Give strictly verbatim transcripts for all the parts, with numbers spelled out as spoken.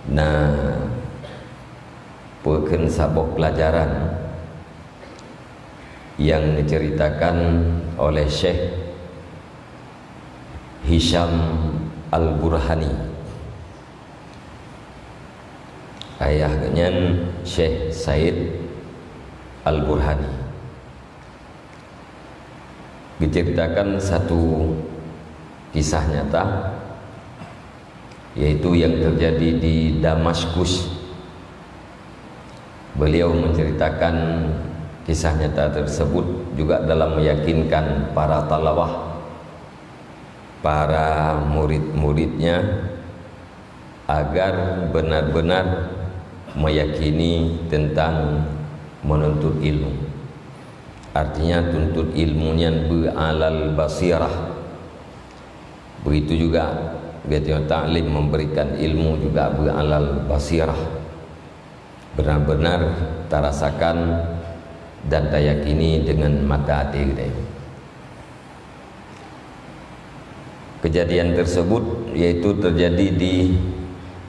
Na peukheun saboh pelajaran nyang diceritakan oleh Syekh Hisham Al-Burhani. Ayah geuhnyan Syekh Said Al-Burhani. Diceritakan satu kisah nyata, yaitu yang terjadi di Damaskus. Beliau menceritakan kisah nyata tersebut juga dalam meyakinkan para talawah, para murid-muridnya, agar benar-benar meyakini tentang menuntut ilmu. Artinya, tuntut ilmu nyan beu alal basirah. Begitu juga geutanyoe taklim memberikan ilmu juga beu alal basirah. Benar-benar tarasakan dan tayakini dengan mata até geutanyoe. Kejadian tersebut yaitu terjadi di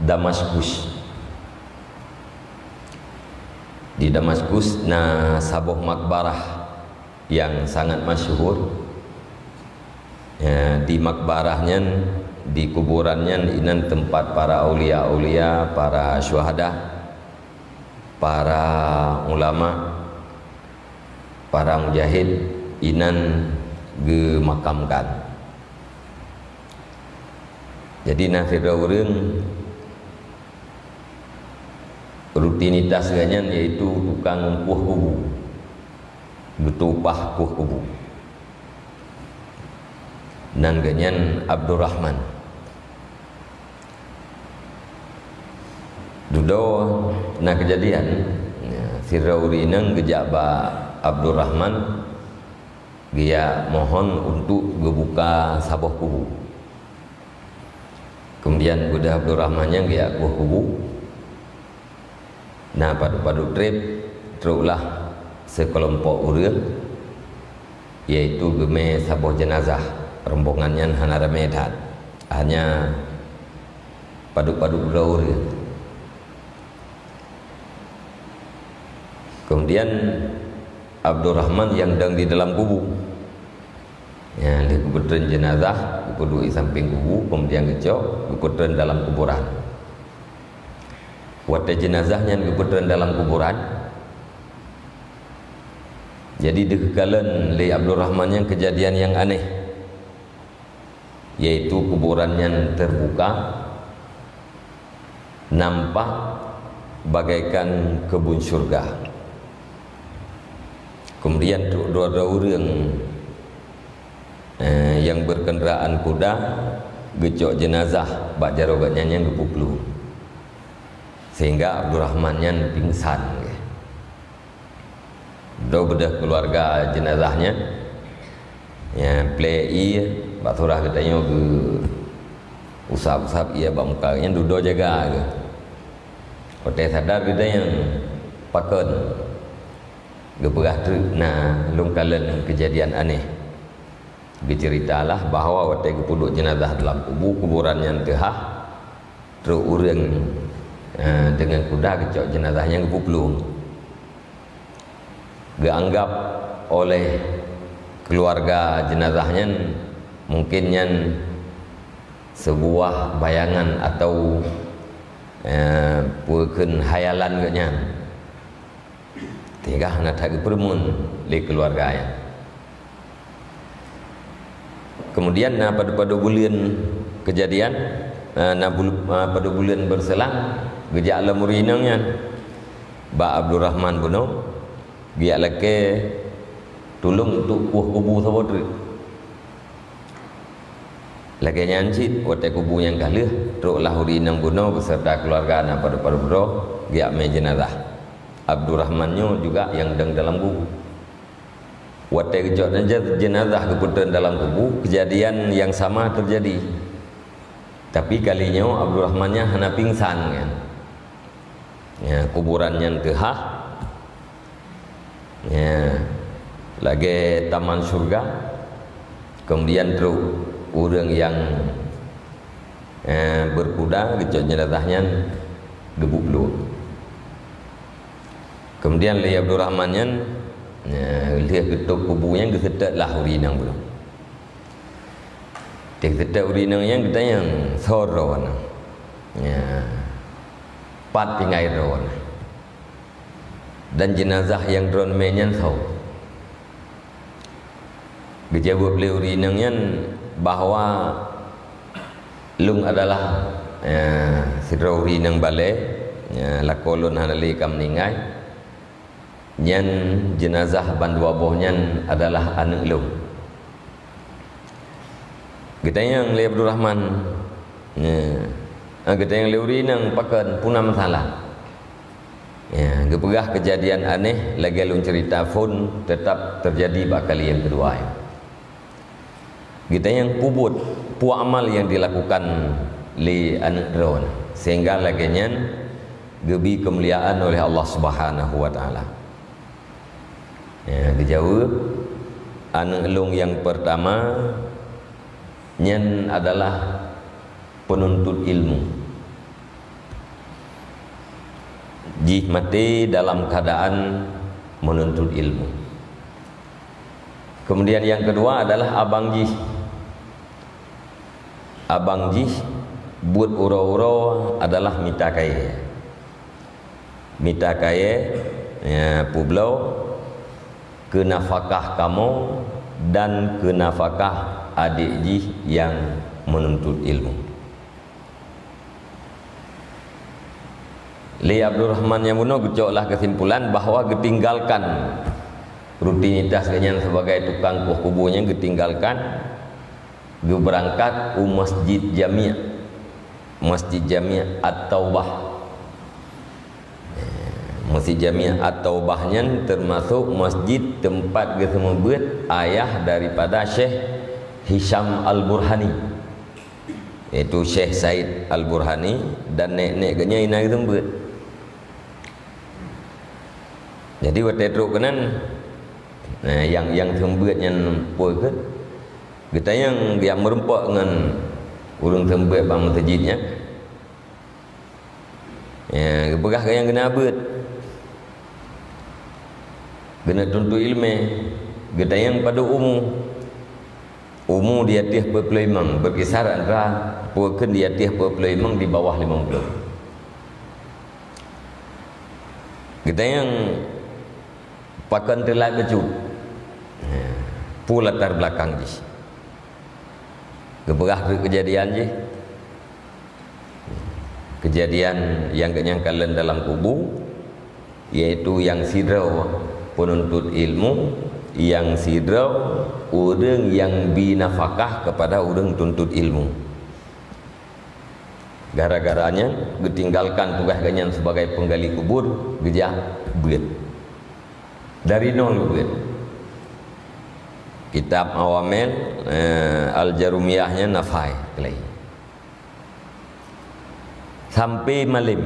Damaskus. Di Damaskus na saboh makbarah yang sangat masyhur. Ya, di makbarah nyan, di kuburan nyan, inan tempat para aulia-aulia, para syuhada, para ulama, para mujahid inan geumakamkan. Jadi, na sidroe ureuëng rutinitas geuhnyan yaitu tukang kueh kubu. Geutupah kueh kubu. Nan geuhnyan Abdurrahman. Dudoe na keujadian, ya, sidroe ureuëng inong geujak bak Abdurrahman, geujak mohon untuk geubuka saboh kubu. Kemudian geudah Abdurrahman nyan geujak kueh kubu. Na padub-padub treb, troklah seukelompok ureuëng, yaitu geumé saboh jeunazah. Rombongan nyan hana ramé that, hanya padub-padub droe ureuëng. Kemudian Abdurrahman nyang dong di dalam kubu. Ya, lheueh geupeutreun jeunazah, geupeuduek di sampéng kubu, kemudian geucok, geupeutreun dalam kuburan. Watée jeunazah nyan geupeutreun dalam kuburan, jadi geukalon lé Abdurrahman nyan keujadian nyang aneh, yaitu kuburan nyan teubuka, nampak bagaikan keubun syeuruga. Keumudian trok dua-dua ureuëng, eh, nyang beukeundaraan kuda geucok jeunazah bak jaroe gobnyan nyang geupuplueng, sehingga Abdurrahman nyan pingsan. Dudoe beudôh keuluwarga jeunazah nyan, ya, plé ié bak surah geutanyoe geu-, usab-usab ié bak muka nyan, dudoe jaga geuh. Watée sadar geutanyoe pakon, geupeugah treuk na lôn kalon keujadian aneh. Geuceuritalah bahwa watée geupeuduek jeunazah dalam kubu, kuburan nyan teuhah, trok ureuëng, eh, deungon kuda geucok jeunazah nyan geupuplueng. Geuanggab oleh keuluwarga jeunazah nyan mungken nyan seubuah bayangan atawa, eh, peue kheun hayalan gobnyan. Sehingga hana that geupeureumeun lé keuluwarga nyan. Keumudian na padub-padub buleuen keujadian, na, na bulu-, na padub buleuen beuseulang, geujak lom ureuëng inong nyan bak Abdurrahman bunoe, geujak lakée tulông untuk kueh kubu saboh treuk. Lagée nyan cit, watée kubu nyang ka lheueh, troklah ureuëng inong bunoe beuseurta keuluwarga na padub-padub droe geujak mé jeunazah. Abdurrahman nyoe juga nyang dong dalam kubu. Watée geucok jenazah geupeutreun dalam kubu, keujadian nyang sama teujadi. Tapi kali nyoe Abdurrahman nyan hana pingsan nyan. Ya, kuburan nyan teuhah. Ya, lagée taman syeuruga. Keumudian trok ureuëng nyang, eh, beukuda geucok jeunazah nyan geubuk bluek. Kemudian lé Abdurrahman nyan, ya, lheueh geutôp kubu nyan geuseutôt lah ureueng inong bunoe. Geuseutôt ureueng inong nyan geutanyong, "Soe droeneuh?" Ya. "Pat tinggai droeneuh?" Dan jeunazah nyang droeneuh mé nyan soe? Geujaweueb lé ureueng inong nyan bahwa lôn adalah, eh, sidroe ureueng inong balè, eh, lakoe lôn hana lé ka meuninggai. Nyan jeunazah bandua boh nyan adalah aneuk lôn. Geutanyong lé Abdurrahman, ya, ah, geutanyong lé ureueng inong, "Pakon, peue na masalah?" Ya, geupeugah keujadian aneh lagèe lôn ceurita phôn, teutap teujadi bak kali nyang keudua nyan. Geutanyong peue buet, peue amal nyang dilakukan lé aneuk droeneuh sehingga lagèe nyan geubi keumuliaan oleh Allah Subhanahu wa Taala. Ya, geujaweueb, "Aneuk lôn nyang peurtama nyan adalah peununtut ilmu. Jih maté dalam keuadaan meununtut ilmu. Keumudian nyang keudua adalah abang jih. Abang jih buet uroe-uroe adalah mita kayèe. Mita kayèe, ya, peubloe keu nafakah kamoe dan keu nafakah adék jih nyang meununtut ilmu." Lé Abdurrahman nyang bunoe geucok lah keusimpulan bahwa geutinggalkan rutinitas geuh nyan sebagai tukang kueh kubu nyan geutinggalkan, geubeurangkat u Masjid Jami', Masjid Jami' At-Taubah. Masjid Jami' At-Taubah nyan teumasok masjid teumpat geuseumeubeuet ayah daripada Syekh Hisham Al-Burhani. Yaitu Syekh Said Al-Burhani dan nèk-nèk geuh nyan inan geuseumeubeuet. Jadi watèe trok keunan, nah, nyang, nyang seumeubeuet nyan peue keuh? Geutanyong, geujak meurumpok ngon ureueng seumeubeuet bak meuseujid nyan. Ya, geupeugah keu nyang keuneuk beuet. Keuneuk tuntut ileumèe, geutanyong padub umu. Umu di ateueh peuet ploh limong, beukisar antara, peue kheun di ateueh peuet ploh limong, di bawah limong ploh. Geutanyong pakon teulat bacut. Ya, peue latar belakang jih. Geupeugah keu keujadian jih. Keujadian nyang geuh nyan kalon dalam kubu, yaitu nyang sidroe peununtut ilmu, nyang sidroe ureueng nyang bi nafakah keupada ureueng tuntut ilmu. Gara-gara nyan, geutinggalkan tugaih geuh nyan sibagai peunggali kubur, geujak beuet. Dari nol geuh beuet. Kitab Awamel, eh, Al-Jarumiyah nyan na phai keulai. Sampai malem.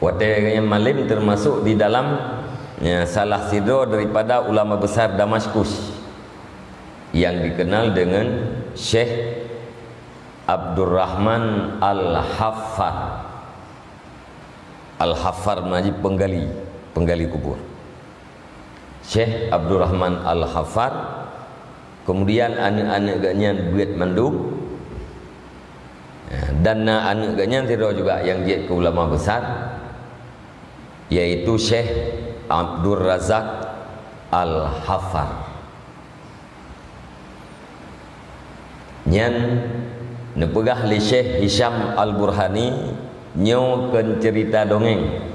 Watèe nyan malem teumasok di dalam, ya, salah sidroe daripada ulama besar Damaskus nyang dikenal dengan Syekh Abdurrahman Al-Haffar. Al-Haffar makna jih peunggali, peunggali kubur. Syekh Abdurrahman Al-Haffar, kemudian aneuk-aneuk geuh nyan beuet mandum, ya, dan na aneuk geuh nyan sidroe juga nyang jeuet keu ulama besar, yaitu Syekh Abdul Razak Al-Haffar. Nyan neupeugah lé Syekh Hisham Al-Burhani, nyoe kon ceurita dongeng.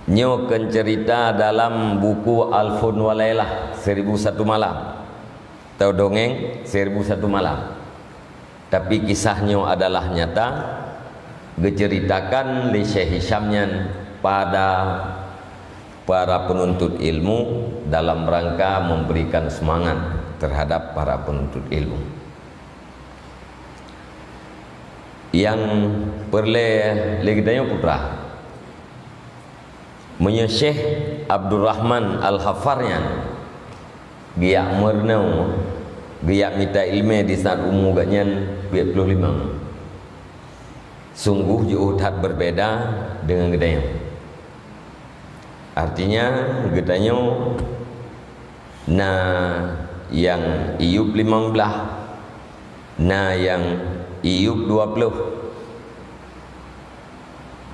Nyoe kon ceurita dalam buku Alfun wa Lailah, Seribu Satu Malam, atau dongeng Seribu Satu Malam. Tapi kisah nyoe adalah nyata, geuceuritakan lé Syekh Hisham nyan pada para penuntut ilmu dalam rangka memberikan semangat terhadap para penuntut ilmu. Nyang peureulèe lé geutanyoe putra, meunyoe Syekh Abdurrahman Al-Haffar nyan geujak meurunoe, geujak mita ileumèe di saat umu geuh nyan peuet ploh limong. Sungguh jiôh that berbeda deungon geutanyoe. Artinya, geutanyoe na nyang iyup limong blaih, na nyang iyup dua ploh.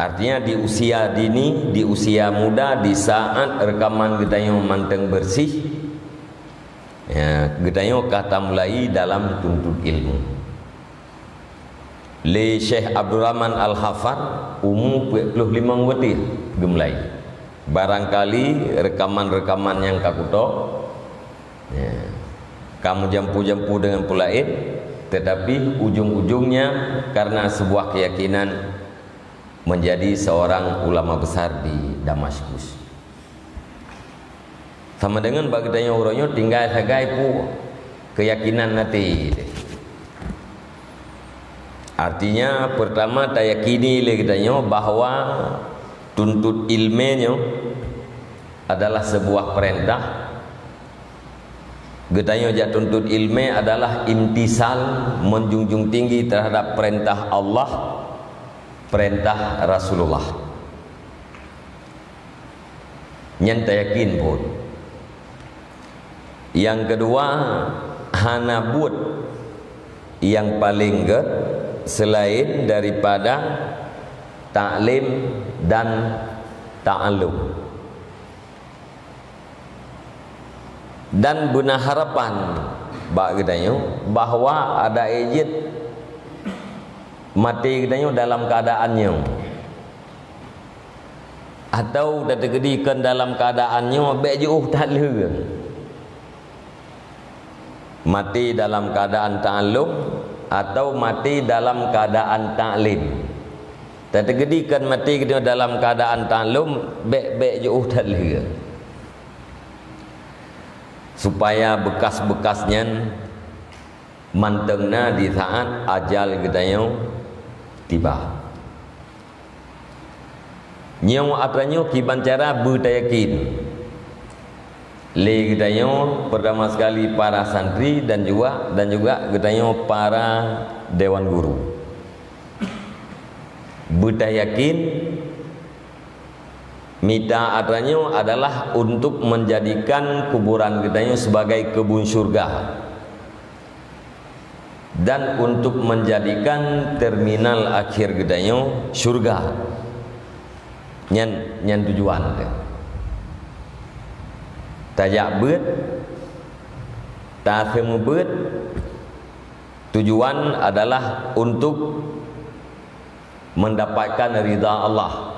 Artinya, di usia dini, di usia muda, di saat reukaman geutanyoe mantong beureuséh, ya, geutanyoe ka tamulai dalam tuntut ilmu. Lé Syekh Abdurrahman Al-Haffar, umu peuet ploh limong watèe geumulai. Barangkali reukaman-reukaman nyang ka kutok, ya, ka meujampu-jampu deungon peue laén, tetapi ujong-ujongnya karena sebuah keyakinan menjadi seorang ulama besar di Damaskus. Sama deungon bak geutanyoe uroe nyoe tinggai sagai peue keuyakinan até. Artinya, pertama tayakini lé geutanyoe bahwa tuntut ilmé nyoe adalah sebuah perintah. Geutanyoe jak tuntut ilmé adalah imtisal, menjunjung tinggi terhadap perintah Allah, perintah Rasulullah. Nyan tayakin phôn. Nyang keudua, hana buet nyang paleng gét selain daripada taklim dan ta'allum. Dan beuna harapan bak geutanyoe bahwa adak ék jeuet maté geutanyoe dalam keuadaan nyoe. Atau tateukeudi kon dalam keuadaan nyoe, bék jiôh that lheueh. Maté dalam keuadaan ta'allum atau maté dalam keuadaan taklim. Tateukeudi kon maté geutanyoe dalam keuadaan ta'allum, bék-bék jiôh that lheueh. Supaya beukas-beukas nyan mantong na di saat ajal geutanyoe tiba. Nyoe atra nyoe kiban cara beutayakin lé geutanyoe, pertama sekali para santri dan juga, dan juga geutanyoe para dewan guru. Beutayakin mita atra nyoe adalah untuk menjadikan kuburan geutanyoe sebagai kebun syurga. Dan untuk menjadikan terminal akhir geutanyoe syurga. Nyan, nyan tujuan teuh. Tajak beuet, taseumeubeuet, tujuan adalah untuk mendapatkan ridha Allah.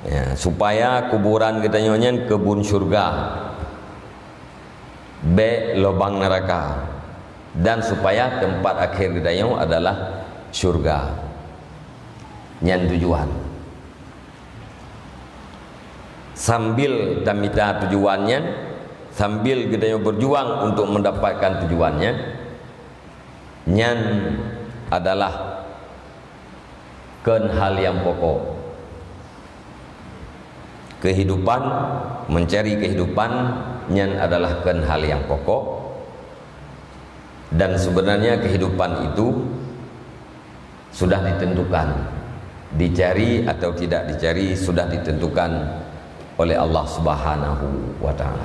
Ya, supaya kuburan geutanyoe nyan kebun syurga, bék lubang neraka, dan supaya tempat akhir geutanyoe adalah syurga. Nyan tujuan. Sambil tamita tujuan nyan, sambil geutanyoe berjuang untuk mendapatkan tujuan nyan, nyan adalah kon hal nyang pokok. Kehidupan, mencari kehidupan, nyan adalah kon hal nyang pokok. Dan sebenarnya kehidupan itu sudah ditentukan. Dicari atau tidak dicari sudah ditentukan oleh Allah Subhanahu wa Ta'ala.